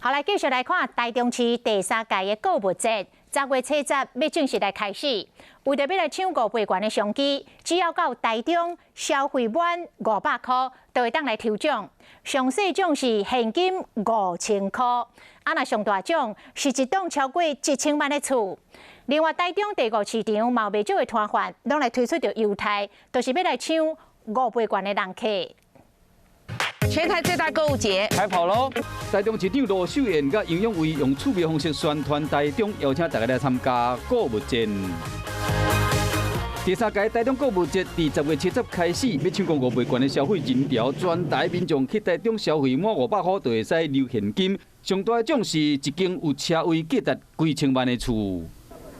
好，來繼續來看台中市第三屆的購物節，10月70欲正式來開始。為著欲來搶五倍券的商機，只要到台中消費滿500箍，就會當來抽獎。上細獎是現金5000箍，啊若上大獎是一棟超過1000萬的厝。另外，台中第五市場嘛有袂少的攤販，攏來推出著優待，就是欲來搶五倍券的人客。全台最大購物節開跑囉！台中市長盧秀燕佮楊勇緯用趣味方式宣傳台中，邀請大家來參加購物節。第三屆台中購物節佇10月70開始，欲搶攻五倍券的消費人潮，全台民眾去台中消費滿500箍就會使留現金。上大的獎是一間有車位價值幾千萬的厝。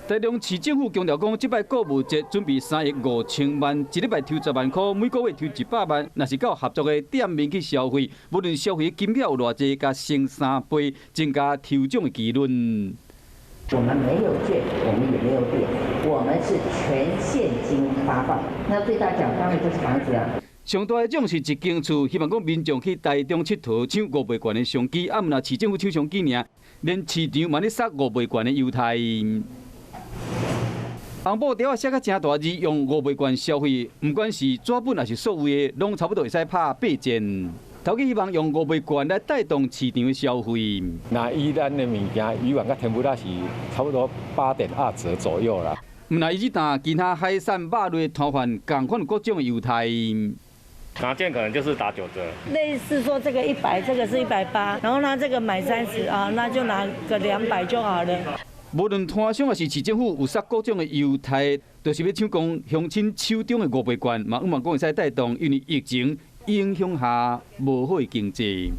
台中市政府強調講，這擺購物節準備3億5千萬，一禮拜抽10萬箍，每個月抽100萬。若是到合作的店面去消費，無論消費金額有偌濟，共乘3倍，增加抽獎的機率。我們沒有券，我們也沒有點，我們是全現金發放。那最大獎當然就是房子啊。上大的獎是一間厝，希望講民眾去台中𨑨迌搶五倍券的商機，啊，毋若市政府搶商機爾，連市場嘛咧殺五倍券的優待。紅布條仔寫甲誠大字，用五倍券消費，毋管是紙本抑是數位的，攏差不多會使拍8折。頭家希望用五倍券來帶動市場的消費。那以咱的物件，魚丸佮天婦羅是差不多8.2折左右啦。毋但魚蛋，其他海產肉類攤販仝款有各種的優待。拿券可能就是打9折。類似說這個100，這個是180，然後呢這個買30啊，那就拿個200就好了。無論攤商抑是市政府有殺各種的優待，就是欲搶攻鄉親手中的五倍券，嘛向望講會使帶動，因為疫情影響下無好的經濟。